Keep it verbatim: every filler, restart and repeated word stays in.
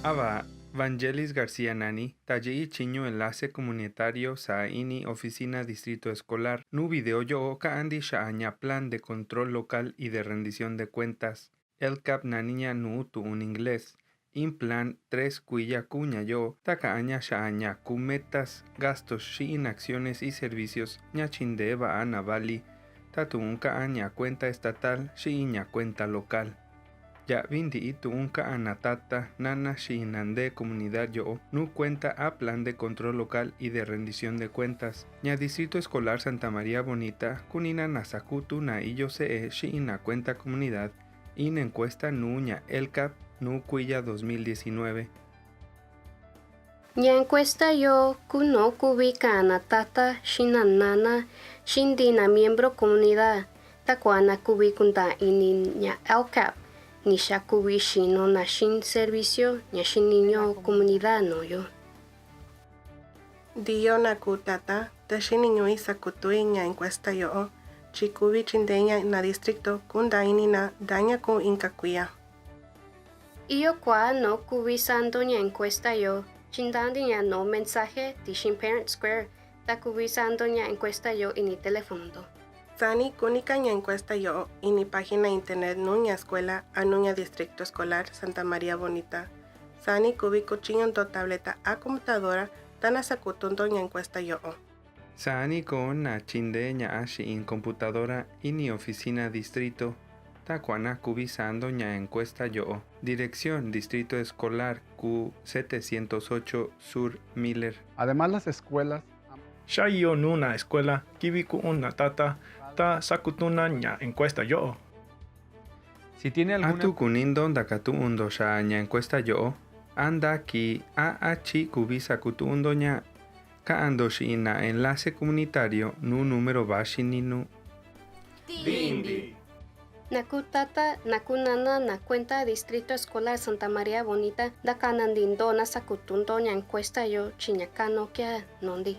Ava, Vangelis García nani, ta yi'i chiñu enlace comunitario saa ini oficina distrito escolar. Nuu video yo'o ka'an ntixa'a ña plan de control local y de rendición de cuentas, LCAP nani ña nuu tu'un inglés. In plan tres kuiya kuu ña yo'o, ta ka'an ña xa'a ña kuu metas, gastos xi'in acciones y servicios ña tyindee va'a na vali, ta tu'un ka'an ña cuenta estatal xi'in ña cuenta local. Ya'vi nti'i tu'un ka'an na tata, nana xi'in na ntee comunidad yo'o nuu cuenta a plan de control local y de rendición de cuentas. Ña distrito escolar Santa María Bonita kunina na sakutu na iyo se'e xi'in na cuenta comunidad in encuesta nuu ña LCAP nuu kuiya dos mil diecinueve. Ña encuesta yo'o ku nuu kuvi ka'an na tata xi na nana xi ntii na miembro comunidad, ta kuaa na kuvi kuntaa ini ña LCAP ni xaa kuvi xinu na xi servicio ña xiniñu'u comunidad nuyu. Ntiyo na ku tata, ta xiniñui sakutui ña encuesta yo'o, chi kuvi tyinteña na distrito kuntaa ini na ntaa ña kuu inka kuiya. Iyo kuaa nuu kuvi santo ña encuesta yo'o, chi ntanti ña nuu mensaje tixi Parent Square, ta kuvi santo ña encuesta yo'o ini teléfono. Sani kunika ña encuesta yo'o ini página internet nuu ña escuela a nuu ña distrito escolar Santa María Bonita. Sani kuvi kuchiñu nto tableta a computadora ta na sakutu nto ña encuesta yo'o. Sani koo na tyindee ña'a xi'in computadora ini oficina distrito, ta kuaa na kuvi santo ña encuesta yo'o. Dirección distrito escolar ku setecientos ocho Sur Miller. Además, las escuelas Xaa iyoo nuu na escuela kivi ku'un na tata ta sakutuna ña encuesta yo'o. Si tiene alguna... A tu kuni nto ntakatu'un nto xaa ña encuesta yo'o, a nta kii a a chi kuvi sakutu'un nto ña, ka'an nto xi'in na enlace comunitario nuu número vaxi ni nuu. Tinti. Na ku tata, na ku nana, na cuenta distrito escolar Santa María Bonita, ntakana ntii nto na sakutu nto ña encuesta yo'o chi ña kanu kia nuu nti.